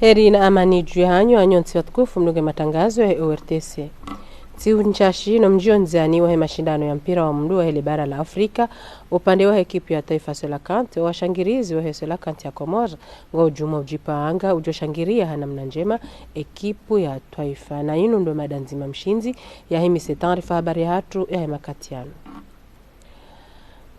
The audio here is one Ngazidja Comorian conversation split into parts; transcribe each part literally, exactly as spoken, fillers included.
Heri na amani dju yahanyu, wanyu ntsi watukufu mdungao matangazo ya O R T C. Ntsihu ntsashi no mdjio ndziani wahe mashindano ya mpira wa mundru wahe le bara la Afrika, upande wahe ekipu ya twaifa Cœlacanthes, washangirizi wahe Cœlacanthes ya Komori, ngwadjuma udjipanga, udjo shangiria ha namna ndjema ekipu ya twaifa. Na inu ndo mada ndzima mshindzi yahe mise taarifa habari yahatru yahe makati yanu.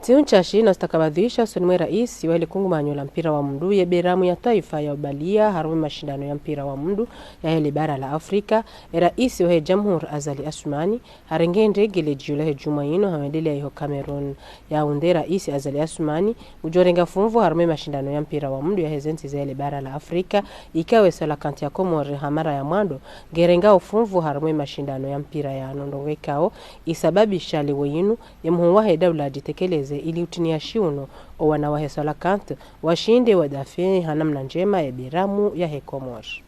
Ntsihu ntsashi na stakabadhisha usoni mwe raisi wahe le kungumanyo la mpira wa mundru ye beramu ya twaifa ya ubalia harumwa mashindano ya mpira wa mundru yahe le bara la Afrika, e raisi wahe jamhuri Azali Assoumani, harenge ndege le djio lahe djumwa inu ha wendelea iho Cameroun. Yaoundé, raisi Azali Assoumani, udjorenga funvu harumwa mashindano ya mpira wa mundru yahe ze ntsi zahe le bara la Afrika, ikao e Cœlacanthes ya Komori ha mara ya mwando, ngerenga ufunvu harumwa mashindano ya mpira yanu, ndrongoo ikao isababisha leo inu ye muhuu wahe daula adjitekeleze ili utinia shiuno o wana wahe Cœlacanthes washinde wadafi ha namna ndjema ye beramu yahe Komori.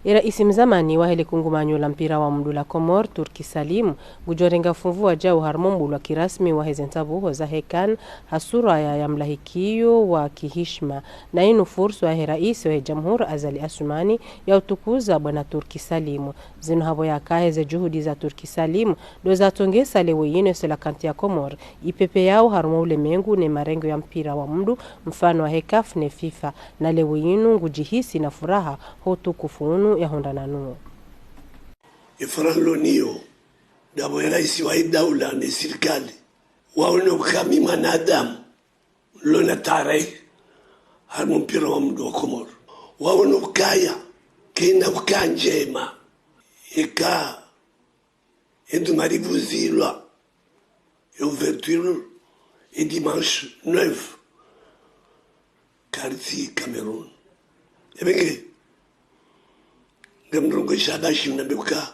E raisi mzamani wahe le kungumanyo la mpira wa mundru la Komori, Turki Salim, ngudjorenga funvu wadjau harumwa mbulwa kirasmi wahe ze ntsabuho zahe CAN, ha sura ya, ya mlahikio wa kihishima. Na inu fursa yahe raisi wahe jamhuri Azali Assoumani ya utukuza bwana Turki Salim. Zinu hapvo yakahe ze juhudi za Turki Salim ndo zatsongesa leo inu e Cœlacanthes ya Komori ipepeyao harumwa ulemengu ne marengo ya mpira wa mundru, mfano wahe CAF ne FIFA, na leo inu ngudjihisi na furaha ho utukufu unu yahundrana nuo. E furaha niloniyo, ndapvo e raisi wahe daula ne sirikali waone uka mi mwanadamu nilona tarehi harumwa mpira wa mundru wa Komori. Waone ukaya kayina uka ndjema eka e djumwa ripvuzilwa e ouverture e dimanche neuf karitsi Cameroun. Ebe nge, ngamrongoo shabashi mnambe uka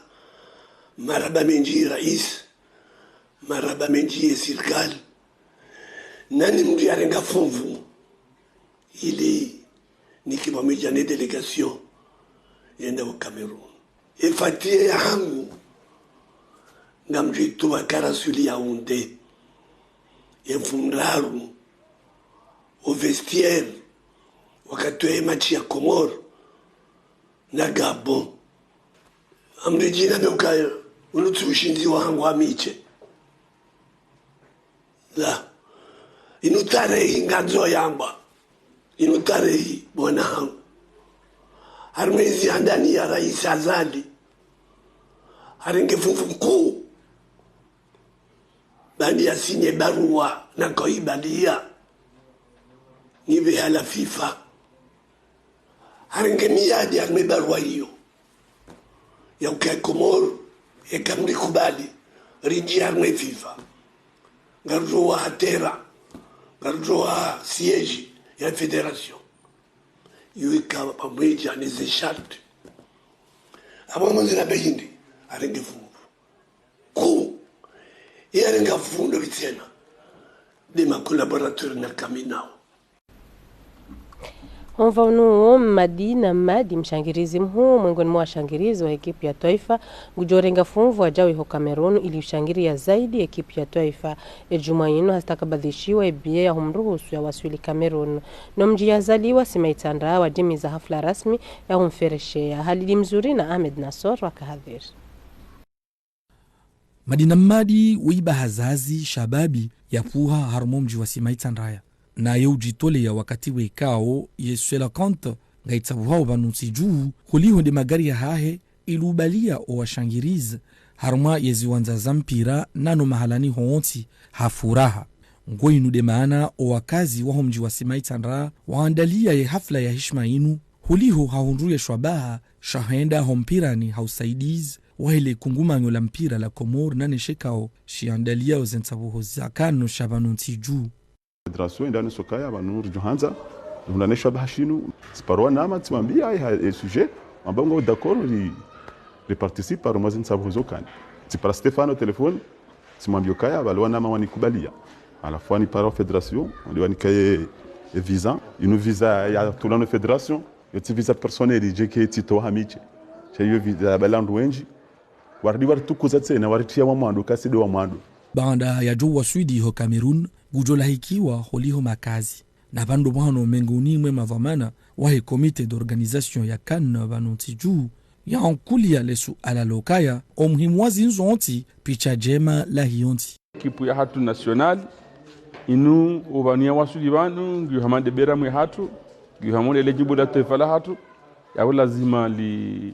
marahaba mendji raisi, marahaba mendji ye sirikali. Nani mndru yarenga funvu ili nike pvamwedja ne délégation yenda o Cameroun. E fatiha yahangu ngamdjo itowa ka rasuli Yaoundé, ye mfumoraru, o vestiaire, wakati wahe match ya Komori na Gabon. Amredjina mbe ukaya, unu tsi ushindzi wahangu wa mi tse. La. Inu tarehi ngandzo yamba. Inu tarehi bwana hangu. Harumwa ezi handani ya raisi Azali, harenge funvu kuu. Baanda ya signer barua na koibalia nipve hala FIFA. Harenge miadi harumwa e barua iyo ya uka e Komori eka mrikubali ridji harumwa e FIFA, ngarudjowaha terrain, ngarudjowaha siège ya fédération. Iyo ika pvamwedja ne ze sharti. Apvo mwandzani na bahindi harenge funvu. Kuu, yarenga funvu pvitsena nde ma collaborateurs naka mi nao. Ho mva unu wo Mmadi Namadi, mshangirizi mhuu mwengoni mwa washangirizi wa ekipu ya twaifa, ngudjorenga funvu wadjau iho Cameroun ili ushangiria zaidi ekipu ya twaifa. E djumwa inu hastakabadhishiwa e billet ya humruhusu ya waswili Cameroun. No mdji yazaliwa Sima Itsandra wadjimiza hafla rasmi ya humfereshea. Halidi Mzuri na Ahmed Nassor waka hadhwiri. Madina Mmadi, weiba hazazi shababi, yapvuha harumwa o mdji wa Sima Itsandraya. Naye udjitolea wakati wekao ye Cœlacanthes ngaitsapvuhao pvanu ntsi dju, holiho nde magari yahahe, ili ubalia o washangirizi harumwa ye ziwandza za mpira nano mahalani hontsi ha furaha. Ngo inu nde maana o wakazi waho mdji wa Sima Itsandraya waandalia ye hafla ya hishima inu, holiho hahundru ye shwabaha sha hwenda ho mpirani ha usaidizi wahe le kungumanyo la mpira la Komori nane shekao shiandaliao ze ntsapvuho za kano sha pvanu ntsi dju. Fédération indani sokaya pvanu ridjo handza, rihundra ne shwabaha shinu, tsiparwa nama, tsimwambia, e, ha, e sujet, wamba ngo d'accord, ri, ri participe harumwa ze ntsapvuho zo kani. Tsipara Stéphane o téléphone, tsimwambia ukaya, pvale wanama wanikubalia. Halafu wanipara o fédération, wandi wanikaye, e visa, inu visa ya tulano fédération, yo tsi visa personnel, djeke tsitowa ha mi tse. Sha iyo visa ya pvala wandru wendji, waridi waritukuza tsena, waritia wa mwando, kasi nde wa mwando. Baanda yadjo waswili ho Cameroun, ngudjo lahikiwa holiho makazi. Na pvandru pvanu mengoni mwe madhwamana wahe comité d'organisation ya CAN pvanu ntsi dju, yaankulia le suala lokaya, omuhimu wa zinu zontsi, picha ndjema lahiyo ntsi. Ekipu yahatru nationale, inu opvanu yawaswili pvanu, ngiyo hama ndebera mwe hatru, ngiyo hama ndele djimbo la twaifa lahatru, yapvo lazima li,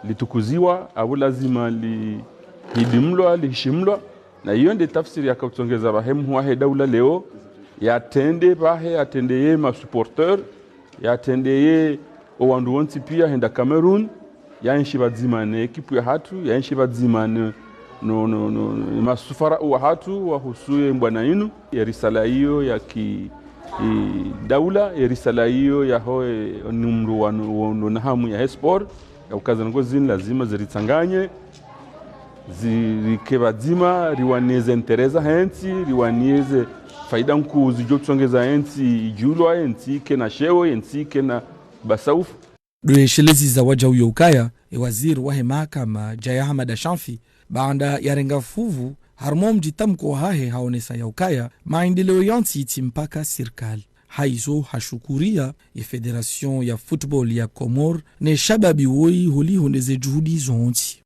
litukuziwa, yapvo lazima lihidimlwa, lihishimlwa. Na iyo nde tafsiri yaka utsongeza pvahe mhuu wahe daula leo, yatrende pvahe, yatrende ye masupporteurs, yatrende ye owandru wontsi pia henda Cameroun, yaenshi pvadzima ne ekipu yahatru, yaenshi pvadzima ne, no, no, no, ne masufara wahatru wahusu ye mbwana inu. Ye risala iyo ya ki, e, daula, ye risala iyo yaho, e, numru wa no, wa no na hamu yahe sport, ya ukaza ngo zinu lazima ziritsanganye, zirike pvadzima, riwanieze intérêt zahe ntsi, riwanieze faida nkuu zidjo tsongeza entsi idjulwa, entsi ikena sheo, entsi ikena basaufu. Ndo yeshelezi za wadjau yo ukaya, e waziri wahe mahakama, Djaya Hamada Chanfi, baanda yarenga fuvu, harumwa mdjitamko wahahe haonesa ya ukaya, maendeleo ya ntsi tsi mpaka sirikali. Haizo hashukuria ye fédération ya football ya Comores, ne shababi woyi holiho nde ze juhudi zontsi.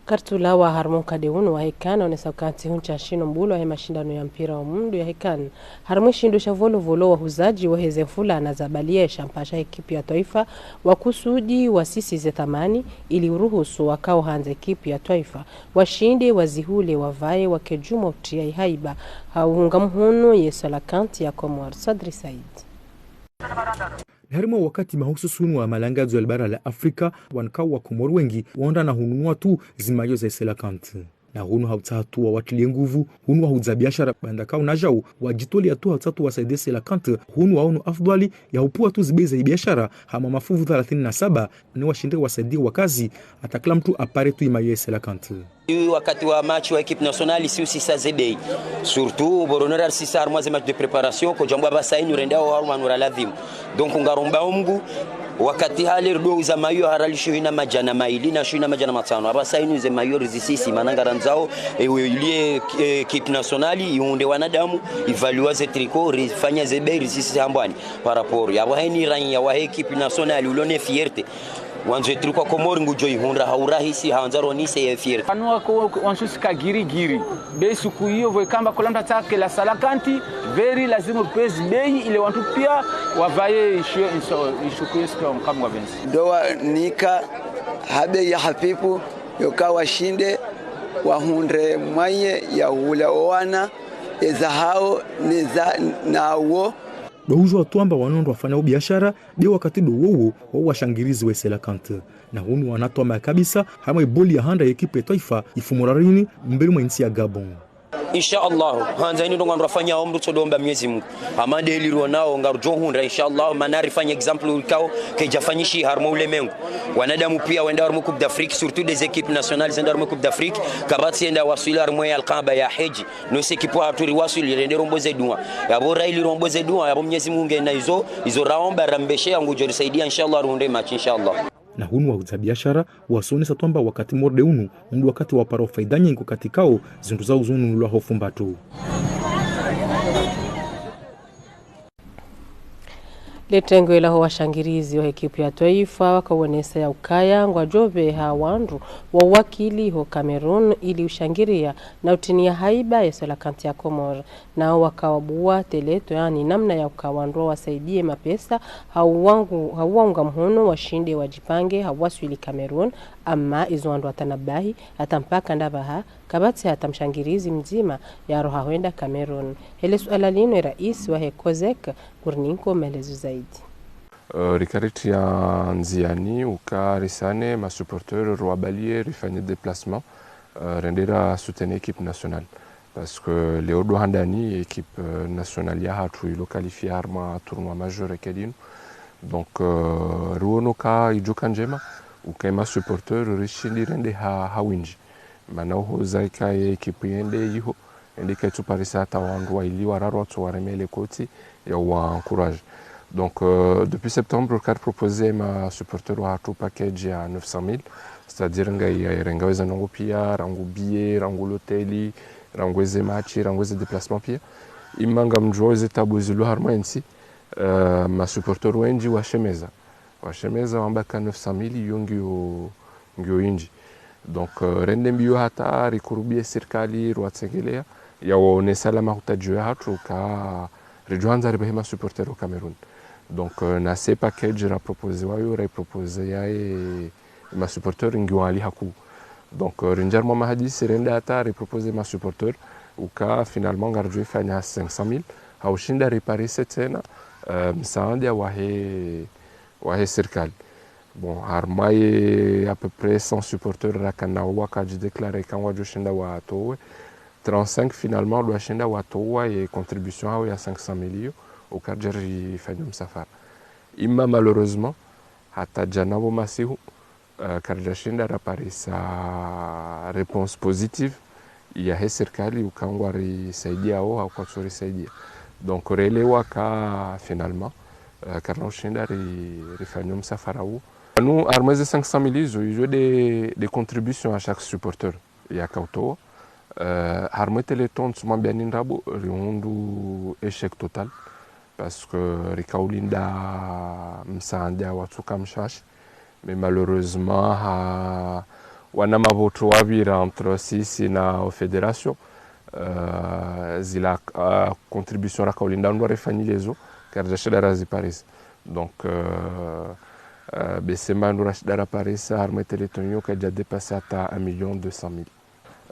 Kartula wa harumwa nkade unu wahe CAN, onesa ukaya ntsi hunu ntsashinu mbulwa he mashindano ya mpira wa mundru yahe CAN. Harumwa eshindo sha Volovolo, wahuzadji waheze mfulana za baliye sha mpasha ekipu ya twaifa, wakusudi wasisize thamani, ili uruhusu wakao handza ekipu ya twaifa, washinde wazihule wavaye wake djumwa utriya ihaiba, ha uhunga mhono ye Cœlacanthes ya Comores. Sadri Said. Harimwa wakati mahususu hunu wa malangadzo ya libara la Afrika, wanakao wa Komori wengi waonda na hununua tu zimayo za Cœlacanthes. Na hunu hautsaha tu wawatiliye nguvu, hunu wahudza biashara baanda kao na djau, wajitolea tu hautsaha tu wasaidie Cœlacanthes, hunu waono afdhwali ya hupvua tu zibei za biashara, hama mafuvu thalathini na saba, ne washinde wasaidie wakazi, hata kila mtu apare tu imayo ya Cœlacanthes. Wakati wa match wa équipe nationale, si usisa zebei. Surtout, boronera sisa harumwa ze match de préparation, ko djambo apvasa inu rende hao harumwa nura ladhimu. Donc, ngaromba Mungu, wakati hale ridjo uza mayo harali shihwi na madjana maili na shihwi na madjana matsanu. Apvasa inu ze mayo rizisisi, mana ngarandzao, e, we ilie, e, équipe nationale, ihundre wanadamu, ivaliwa ze tricot, rifanya zebei, rizisisi hambwani, par rapport. Yapvo haini rangi ya wahe équipe nationale, ulone fierté. Wandzo etricot wa Komori ngudjo ihundra ha urahisi, handza ronise ye fierté. Pvanu wako wansusi ka giri giri. Be suku iyo pvo ikamba kula mndru atsaha ke la Cœlacanthes, very lazimu ripvezi bei ile wandru pia wavaye ishiyo inso, isuku iyo suku ya nkamu wa pvenzi. Ndo wanika ha bei ya hafifu, yoka washinde, wahundre mwaye ya hula owana, eza hao, neza nawo. Ndo hudjuwa tu amba wanu ndo wafanyao biashara, be wakati ndo wowo, wao washangirizi we Cœlacanthes. Na hunu wana twamaya kabisa, hamwe boli ya handa ye ekipu ya twaifa, ifumo rarini, mbeli mwe ntsi ya Gabon. Insha Allah, handza inu ndo ngandru rafanya omru tsodomba Mwenyezi Mungu. Ama ndeli ronao ngarudjo hundra, insha Allah, mana rifanya exemple ikao, kedjafanyishi harumwa ulemengu. Wanadamu pia wenda harumwa Coupe d'Afrique, surtout des équipes nationales zenda harumwa Coupe d'Afrique, kapvatsi enda waswili harumwa ye alkaba ya hedji. No se équipe hatru riwaswili rende rombo ze dua. Yapvo raili rombo ze dua, yapvo Mwenyezi Mungu ngena izo, izo raomba rambeshe ya ngudjo risaidia, insha Allah, ruhundre match, insha Allah. Na hunu wahudza biashara, wasonesa tu amba wakati morde unu, ndo wakati wapara faida nyengi wakati kao, zindru zao zununulwa ho fumbatu. Letengwe laho washangirizi wa ekipu ya twaifa wakawonesa ya ukaya ngwadjo pveha wandru wa uwakili ho Cameroun ili ushangiria na utinia haiba ye Cœlacanthes ya Komori. Nao wakawabuwa teleto, yaani namna ya uka wandru wasaidie mapesa, ha uwangu, ha uwaunga mhono washinde wadjipange ha uwaswili Cameroun, ama izo wandru watanabahi, hata mpaka ndapvaha, kapvatsi hata mshangirizi mdzima yaroha hwenda Cameroun. Hele suala linu, e raisi wahe COSEC, ngurininko maelezo zaidi. Euh, rika ritria ndziani, uka risane, ma supporters, ruwabalie, rifanye déplacement, euh, rende ra soutenir équipe nationale. Parce que leo ndo handani, équipe, euh, nationale yahatru ilo qualifier harumwa tournoi majeur eka linu. Donc, euh, ruono ka idjoka ndjema, uka ema supporters, rishindi rende ha, ha windji. Mana oho zaika ye ekipu yende iho, yende kaitsu parisa hata wandru waili wararu watso waremele koti ya wa encourage. Donc, euh, depuis septembre, rika riproposer ma supporters wahatru package ya neuf cent mille, c'est-à-dire nga ya, ya renga weze ndrongoo pia, rangu billet, rangu l'hôtel, rangu eze match, rangu eze déplacement pia. Imma ngamdjuao ze tabu zilo harumwa entsi, eh, ma supporters wendji washemeza. Washemeza wamba ka neuf cent mille iyo ngiyo, ngiyo indji. Donc, eh, rende mbio hata rikurubie sirikali rwatsengelea, yawaonesa la mahutadjio yahatru ka ridjo handza ribahe ma supporters o Cameroun. Donc, eh, na se package raproposewa yo, raiproposea e ma supporters ngiyo ali hakuu. Donc, eh, rindjia harumwa mahadisi rende hata riproposer ma supporters, uka finalement ngaridjo ifanya cinq cent mille, haushinda riparise tsena, eh, msaada wahe, wahe sirikali. Bon, harumwa ye à peu près cent supporters rakana wakadji déclarer ka ngwadjo shinda watowe, trente-cinq finalement ndo washinda watowa ye contribution yahawo ya cinq cent mille iyo, uka ridja rifanya msafara. Imma malheureusement, hata djana pvo masihu, eh, karidja shinda raparisa réponse positive yahe sirikali uka ngwarisaidiao hau kwatsorisaidia. Donc, relewa ka finalement, eh, karina ushinda ri-, rifanya msafara uwo. Anu, harumwa ze cinq cent mille izo, izo nde, nde contribution ya chaque supporter yakautowa. Eh, harumwa e Téléthon, tsumwambia ni ndrabo, rihundru échec total. Parce que rikaulinda msaada watsuka mshashi. Mais malheureusement, ha, wana mavutru wapvira entre sisi na fédération, eh, zila, eh, contribution rakaulinda ndo rifanyile zo, karidja shinda raziparisa. Donc, eh, eh, bese mba ndo rashinda raparisa, harumwa e Téléthon iyo kaidja dépasser hata un million deux cent mille.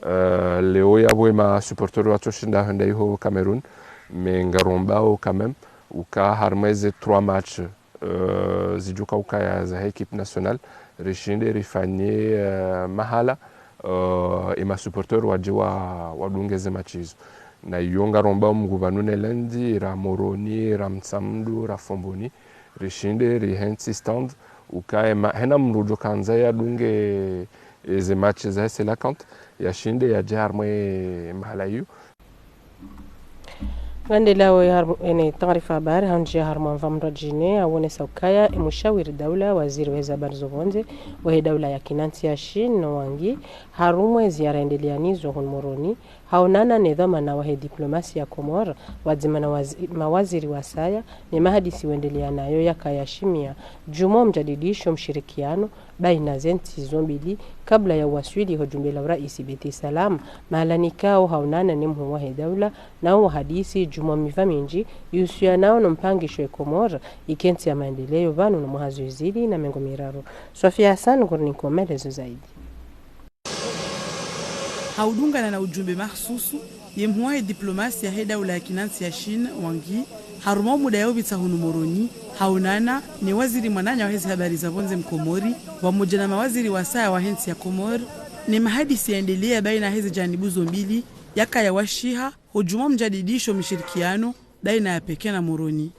Eh, leo yapvo e ma supporters watsoshinda hwenda iho Cameroun, mais ngarombao quand même, uka harumwa eze trois matchs, eh, zidjoka ukaya zahe équipe nationale, rishinde rifanye, eh, mahala, eh, e ma supporters wadje wa, wadunge ze match izo. Na iyo ngarombao Mngu pvanu ne lundi, ra Moroni, ra Mtsamudu, ra Fomboni, rishinde rihentsi stand, uka e ma-, hena mndru udjo handza yadunge, eh, ze match zahe Cœlacanthes, yashinde yadje harumwa e mahala iyo. Ngandelao ye harumwa ene taarifa habari, handjia harumwa mva mndru wa djine, awonesa ukaya, e mshawiri daula, waziri wahe ze habari zo pvondze, wahe daula ya kinantsi ya Chine, Wang Yi, harumwa e ziara endeleanizo hunu Moroni, haonana ne dhwamana wahe diplomasi ya Komori, pvwadzima na wazi-, mawaziri wasaya, ne mahadisi wendelea nayo yakaya shimia, djuu mwa mjadidisho mshirikiano, baina ze ntsi zo mbili, kabla ya uwaswili ho jumba la uraisi Beit Salam, mahala nikao haonana ne mhuu wahe daula, nao wahadisi djuu mwa miva mindji, ihusianao no mpangisho e Komori, ike ntsi ya maendeleo pvanu no mwaha zihwi zili na mengo miraru. Sofia Hassan, ngurinikao maelezo zaidi. Ha udungana na ujumbe mahsusu, ye mhuu wahe diplomasi yahe daula ya kinantsi ya Chine, Wang Yi, harumwa o muda yaupvira hunu Moroni, haonana ne waziri mwananya wahe ze habari za pvondze Mkomori, pvamwedja na mawaziri wasaya wahe ntsi ya Komori, ne mahadisi yaendelea baina yahe ze janibu zo mbili, yakaya washiha, ho djuu mwa mjadidisho mshirikiano, baina ya Pékin na Moroni.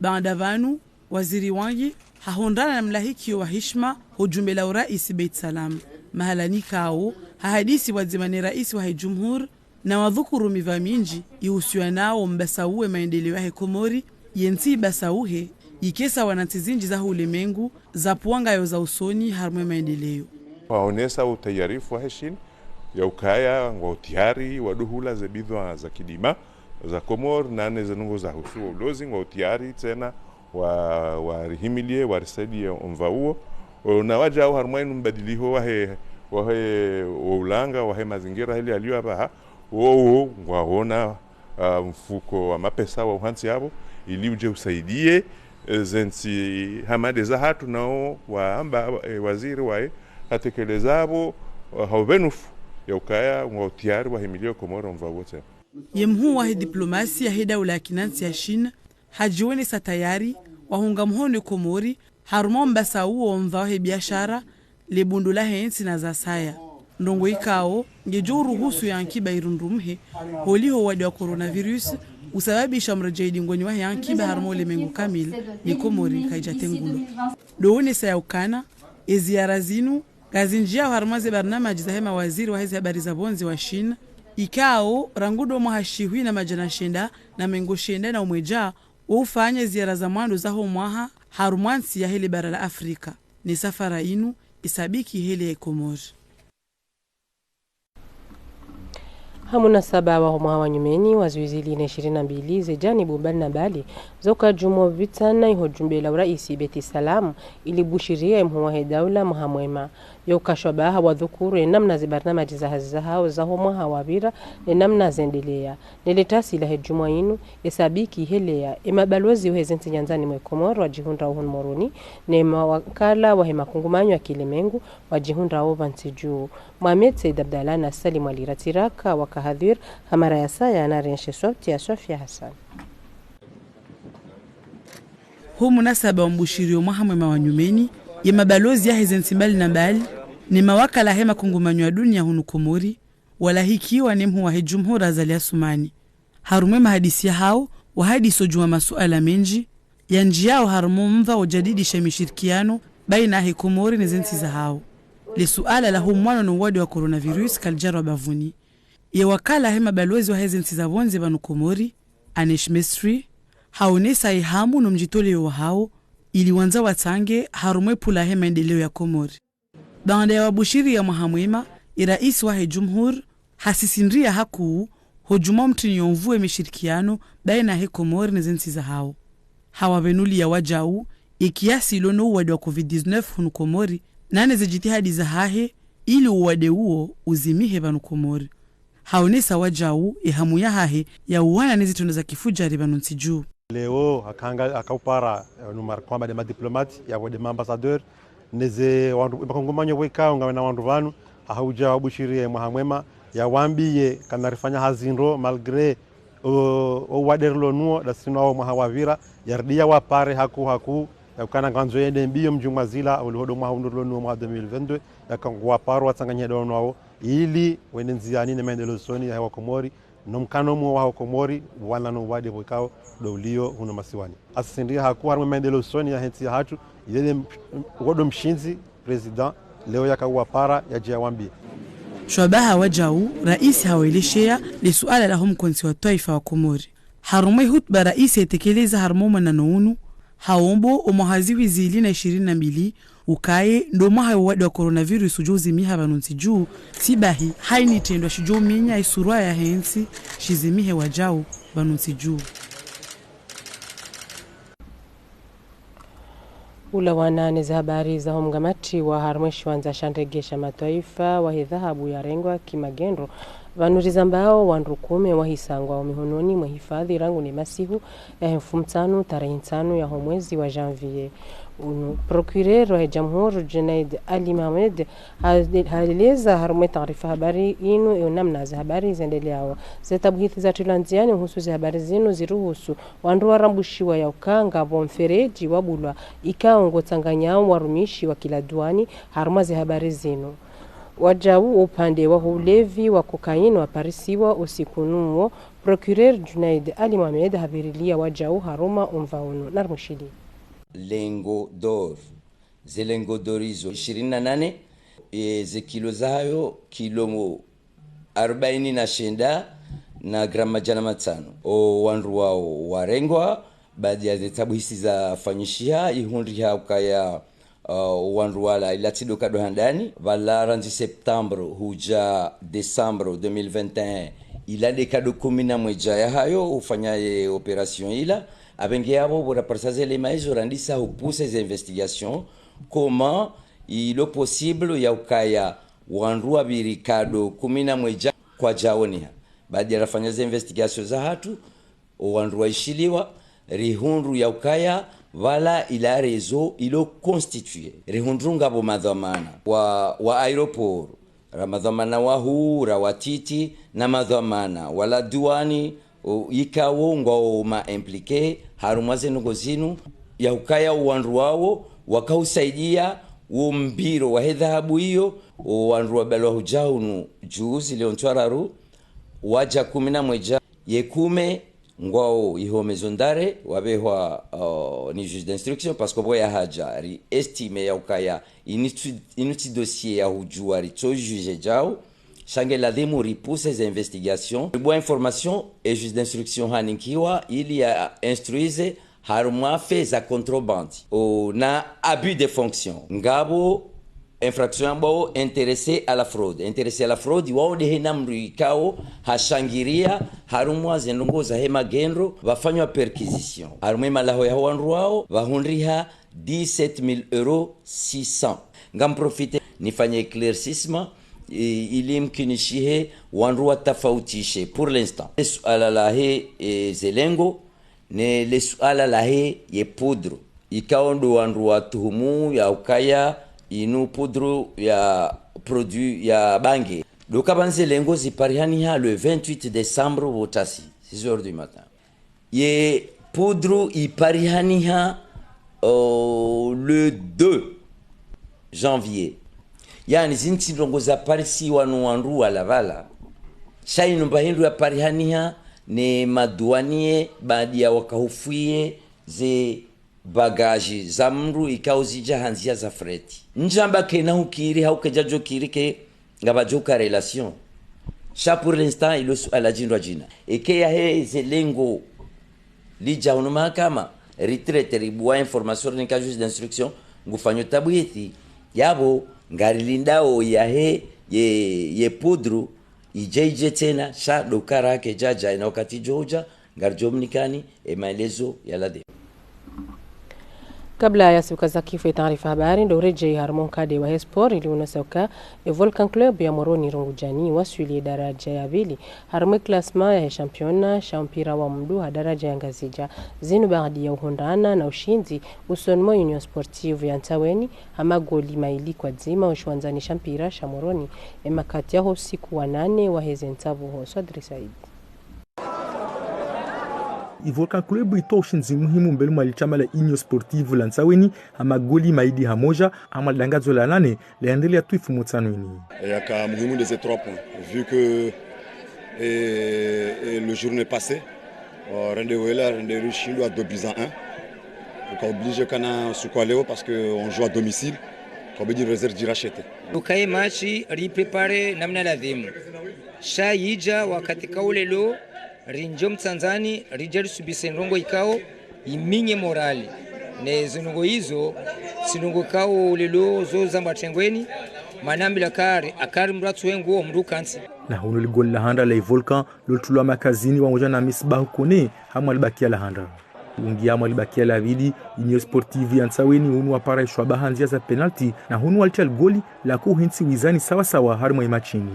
Baanda pvanu, waziri Wang Yi hahundrana na mlahikio wa hishima ho jumba la uraisi Beit Salam. Mahala nikao, hahadisi pvwadzima ne raisi wahe jumhuri, na wadhukuru miva mindji ihusianao mbasauwe maendeleo yahe Komori, ye ntsi ibasauhe, ike sawa na ntsi zindji zaho ulemengu, zapvwangayo za usoni harumwa e maendeleo. Waonesa utayarifu wahe Chine, ya ukaya ngwao tayari waduhula ze bidhwaa za kidima za Komori, nane ze ndrongoo zahusu wo ulozi, ngwao tayari tsena wa, warihimilie, warisaidie omva uwo. O, na wadjau harumwa inu mbadiliho wahe, wahe, wo ulanga, wahe mazingira heli yaliyo apvaha, wowo ngwaona, ah, mfuko wa mapesa wa uhantsi apvo, ili udje usaidie, eh, ze ntsi hama nde zahatru nao waamba, eh, waziri waye, hatekeleza apvo, eh, ha upvenufu ya ukaya ngwao tayari wahimilie Komori omva uwo tsena. Ye mhuu wahe diplomasi yahe daula ya kinantsi ya Chine, hadjionesa tayari, wahunga mhono e Komori, harumwa mbasauwo omva wahe biashara, le bundo lahe ntsi na zasaya. Ndrongoo ikao, ngedjo uruhusu ye ankiba irundrumhe, holiho wade wa coronavirus, usababisha mredjei dingoni wahe ankiba harumwa ulemengu kamili, ne Komori kaidja tengulwa. Ndo uonesa ya ukana, e ziara zinu, ngazindjiao harumwa ze barnamaji zahe mawaziri wahe ze habari za pvondze wa Chine, ikao, rangu ndo mwaha shihwi na madjana shenda na mengo shenda na umwedja, wo ufanya ziara za mwando zaho mwaha, harumwa ntsi yahe le bara la Afrika. Ne safara inu, isabiki hele ya Komori. Ha munasaba waho mwaha wa nyumeni wa zihwi zili na ishirini na mbili, ze janibu mbali na mbali zoka djumwa pvitsana iho jumba la uraisi Beit Salam ili zibushirie mhuu wahe daula mwaha mwema. Yo uka shabaha wadhukuru ye namna ze barnamaji za hazi zahao zaho mwaha wapvira ne namna zendelea. Ne le tasi lahe djumwa inu, ye sabiki helea, ye mabalozi wahe ze ntsi nyandzani mwe Komori wadjihundrao hunu Moroni, ne mawakala wahe makungumanyo ya kilemengu wadjihundrao pvanu ntsi dju. Mohamed Said Abdallah na Salim Ali Ratsiraka waka hadhwir, ha mara ya saya na renshe sauti ya Sofia Hassan. Ho munasaba wa mbushirio mwaha mwema wa nyumeni, ye mabalozi yahe ze ntsi mbali na mbali, ne mawakala yahe makungumanyo ya dunia hunu Komori, walahikiwa ne mhuu wahe jumhuri Azali Assoumani. Harumwa ye mahadisi yahao, wahadisi djuu wa masuala mendji, yandjiao harumwa mva ujadidisha mishirikiano baina yahe Komori ne ze ntsi zahao. Le suala laho mwano no uwade wa coronavirus kalidjarwa bavuni. Ye wakala yahe mabalozi wahe ze ntsi za pvondze pvanu Komori, Anish Mesri, haonesa ye hamu no mdjitoleo wahao, ili wandza watsange harumwa ye pula yahe maendeleo ya Komori. Baanda ya wabushiria mwaha mwema, ye raisi wahe jumhuri hasisindria hakuu ho djumwa mtrini yo mvue mishirikiano baina yahe Komori ne ze ntsi zahao. Hawapvenulia wajau ye kiasi ilo no uwade wa covid dix-neuf hunu Komori, nane ze jitihadi zahahe ili uwade uwo uzimihe pvanu Komori. Haonesa wajau ye hamu yahahe ya uwana ne zitrendwa za kifujari pvanu ntsi dju. Leo hakanga, hakaupara, eh, numar kwamba nde madiplomate, yapvo nde maambassadeur, ne ze wandru, makungumanyo pvwekao ngawena wandru pvanu, hahauja wabushirie mwaha mwema, yawambiye kana rifanya hazi ndro, malgré o, o uwade rilo nuwo, ndasi no wawo mwaha wapvira, yaridiya wapare hakuu hakuu, ya ukana ngwandzo yende mbio mdjumwa zila, uliho ndo mwaha unu rilo nuwo mwaha deux mille vingt-deux, yaka ngwaparo watsanganye ndo wawo, ili wende ndziani ne maendeleo usoni yahe wa Komori, no mkano muo waho Komori, wana no uwade pvwekao ndo ulio hunu masiwani. Hasisindria hakuu harumwa ye maendeleo usoni yahe ntsi yahatru, yeye m-, uwo ndo mshindzi, président, leo yaka uwapara, yadje yawambie. Shabaha wajau, raisi haweleshea le suala laho mkontsi wa twaifa wa Komori. Harumwa ye hutuba raisi yetekeleza harumwa o mwanano unu, haombo o mwaha zihwi zili na ishirini na mbili ukaye ndo mwaha wo uwade wa coronavirus ujo uzimiha pvanu ntsi dju, tsi bahi haini trendwa shidjo umenya ye surwa yahe ntsi shizimihe wajau pvanu ntsi dju. Ulawana ne ze habari zaho mngamati wa harumwa ye shiwandza sha ndege sha matwaifa wahe dhahabu yarengwa kimagendo, pvanu rizambao wandru kume wahisangwa o mihononi mwe hifadhwi rangu ne masihu yahe mfumontsanu tarehi ntsanu yaho mwezi wa janvier unu. Procureur wahe jamhuri Junaid Ali Mohamed ha-, haeleza harumwa ye taarifa habari inu yo namna ze habari zendeleao. Ze tabuhithi zatrilwa ndziani uhusu ze habari zinu ziruhusu wandru warambushiwa ya uka ngapvo mfereji wabulwa ikao ngotsanganyao warumishi wa kila duani harumwa ze habari zinu. Wajau upande waho ulevi wa cocaïne waparisiwa usiku nuwo, Procureur Junaid Ali Mohamed hapvirilia wajau harumwa o mva unu, narimwishiliye. Lingot d'or, ze lingot d'or izo ishirini na nane, e, ze kilo zayo kilo arbaini na shenda na gramu madjana matsanu. O wandru wao warengwa, baada ya ze tabuhithi zafanyishiha, ihundriha ukaya, uh, wandru wala ila tsi ndo kado handani, pvala randzi septembre huja décembre deux mille vingt et un, ila nde kado kumi na mwedja yahayo ufanya ye opération ila, apvenge yapvo pvo raparisa ze lema izo randisa hupousser ze investigations, comment ilo possible ya ukaya wandru wapviri kado kumi na mwedja kwadjaoneha. Baada ya rafanya ze investigations zahatru, o wandru waishiliwa, rihundru ya ukaya pvala ila réseau ilo constitué. Rihundru ngapvo madhwamana wa, wa aéroport, ra madhwamana wahuu, ra watiti, na madhwamana wala duani, o, ikao ngwao ma impliqués harumwa ze ndrongoo zinu, ya ukaya o wandru wao wakausaidia wo mbiro wahe dhahabu iyo, o wandru wabalwa huja hunu juzi leo ntswararu, waja kumi na mwedja, ye kume ngwao iho maison d'arrêt, wapvehwa, uh, ni juge d'instruction, parce que pvo yahaja, ri estimé ya ukaya, inu tsi, inu tsi dossier ya hujua ritso juger jau, sha nge ladhimu ripousser ze investigations. Ribua information, e juge d'instruction haninkiwa, ili ya instruise, harumwa faits za contrebande, o, na abus de fonction. Ngapvo Infraction yambwao intéressé à la fraude. Intéressé à la fraude, wao nde hena mndru ikao hashangiria harumwa ze ndrongoo zahe magendo, pvafanywa perquisition. Harumwa ye malaho yaho wandru wao, pvahundriha dix-sept mille euros six cents. Ngamprofite nifanye éclaircissement, i-, ili mkinishihe wandru watafautishe. Pour l'instant, le suala lahe, e, ze lengo, ne le suala lahe ye poudre. Ikao ndo wandru watuhumu ya ukaya inu poudre ya produit ya bange. Ndo ukaya pvanu ze lengo ziparihaniha le vingt-huit décembre pvo utasi, six heures du matin. Ye poudre iparihaniha, euh, le deux janvier. Yaani, zinu tsi ndrongoo zaparisiwa no wandru wala pvala. Sha inu mba hindru yaparihaniha ne madouanier baada ya wakahufwiye ze bagages za mndru ikao zija ha ndzia za fret. Ndjamba kena hukiri, hau kedjadjo kiri ke ngapvadjo uka relation. Sha pour l'instant, ilo suala djindru djina. Eka yahe ze lengo lidja hunu mahakama, ritraite, ribuwa information, rinika juge d'instruction, ngufanyo tabwithi. Yapvo, ngarilindao yahe ye, ye poudre, idje idje tsena, sha ndo ukaya kedjadja, ina wakati idjo udja, ngaridjo mnikani, e maelezo ya ladhimu. Kabla ya sibuka zakifu ye taarifa habari, ndo uredjei harumwa nkado wahe sport, ili unosa uka, e Volcan Club ya Moroni Rungudjani, waswili ye daraja ya pvili, harumwa ye classement yahe championnat sha mpira wa mndru ha daraja ya Ngazidja. Zinu baada ya uhundrana na ushindzi, usoni mwa Union Sportive ya Ntsaweni, ha magoli mayili kwa dzima, oshiwandzani sha mpira sha Moroni, e makati yaho usiku wa nane wahe ze ntsapvuho. Swadri Said. E Volcan Club itowa ushindzi muhimu mbeli mwa lishama la Union Sportive la Ntsaweni ha magoli mayili ha moja, hamwa lidangadzo la nane la yandele ya twifu motsanweni. Yaka muhimu nde ze trois points, vu que, eh, eh, le journée passée, euh, rende wela, rende rishindwa deux buts à un. Donc, obligé kana usiku wa leo, parce que on joue à domicile, donc obligé réserve du racheter. Ukaye match, riprépare namna ladhimu. Sha yidja wakati kao lelo, rindjo mtsandzani, ridja risubise ndrongoo ikao, iminye morali. Ne zindrongoo izo, tsi ndrongoo ikao lelo zo zambwa trengweni, mana mbila kari, akari mndru atsuwe nguo mndru kantsi. Na hunu ligoli la handa la e Volcan, lolitulwa makazini wangoja na Misbah Kone, hamwa libakia la handa. Ungia hamwa libakia la pvili, Union Sportive ya Ntsaweni, hunu wapara ishwaba ha ndzia za penalty, na hunu walitia ligoli la kuhentsi wizani sawa sawa harumwa e match ini.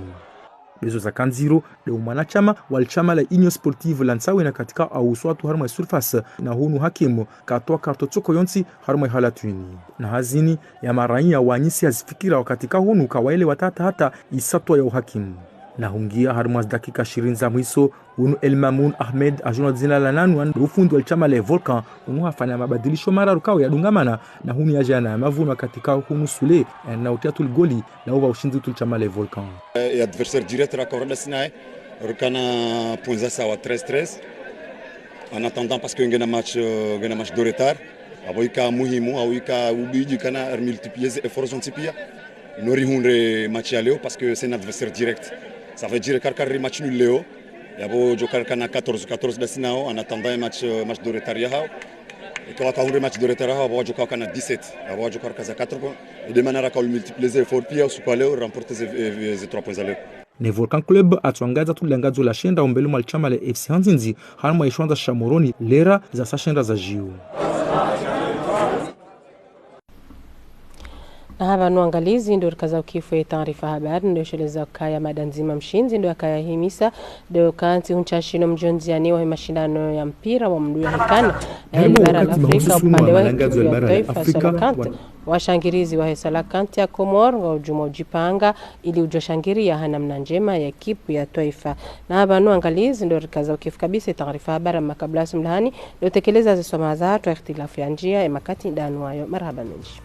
Bezo za Kanziro, nde umwanashama wa lishama la Union Sportive la Ntsaweni na katika awuswa tu harumwa e surface, na hunu hakimu katowa karto tsoko yontsi harumwa e halatu ini. Na hazini ya maraiya wanyisi hazifikira wakati ka hunu kawaelewa tata hata isatwa ya uhakimu. Na hungia harumwa zidakika shirini za mwiso, hunu El Mamoun Ahmed, ajunwa dzina la Nanu, ndo ufundi wa lishama la e Volcan, hunu hafanya mabadilisho mararu kao yadungamana, na hunu yajana ya mavunu wakati ka hunu Sule, eh, na utia tu ligoli, la uva ushindzi tu lishama la e Volcan. Eh, e adversaire direct raka urada sinaye, rikana points za sawa treize treize. En attendant, parce que ngena match, euh, ngena match de retard. Apvo ika muhimu, apvo ika ubidi kana rimultiplier ze efforts zontsi pia. No rihundre match ya leo, parce que c'est un adversaire direct. Ça veut dire, kari kari match nul leo. Yapvo djo kari kana quatorze quatorze dasi nao, en attendant un match, euh, match de retard ya hao. Eka waka hundre match de retard ya hao, apvo wadjo kari kana dix-sept. Apvo wadjo kari kaza quatre points. Et de manière à multiplier les efforts, pia usiku wa leo, remporter ze, eh, ze trois points za leo. Ne Volcan Club atwangaza tu lidangadzo la shenda umbeli mwa lishama la F C Hanzinzi, harumwa ishwandza sha Moroni, lera za saa shenda za jiu. Na hapvanu wangalizi, ndo rikaza ukifu ye taarifa habari, ndo isheleza ukaya mada ndzima mshindzi, ndo yakaya himisa, ndo kantsi huntsha shinu mdjondziani wa mashindano ya mpira wa mndru ya hikana, eh, bara la Afrika, upande wa ekipu ya twaifa Cœlacanthes. Washangirizi wahe Cœlacanthes ya Komori ngwadjuma udjipanga ili udjoshangiria ha namna ndjema ye ekipu ya twaifa. Na hapvanu wangalizi, ndo rikaza ukifu kabisa ye taarifa habari, ama kabla simlahani, ndo tekeleza zisoma zahatru, ikhtilafu ya ndzia, ye makati ndanu wayo. Marahaba mendji.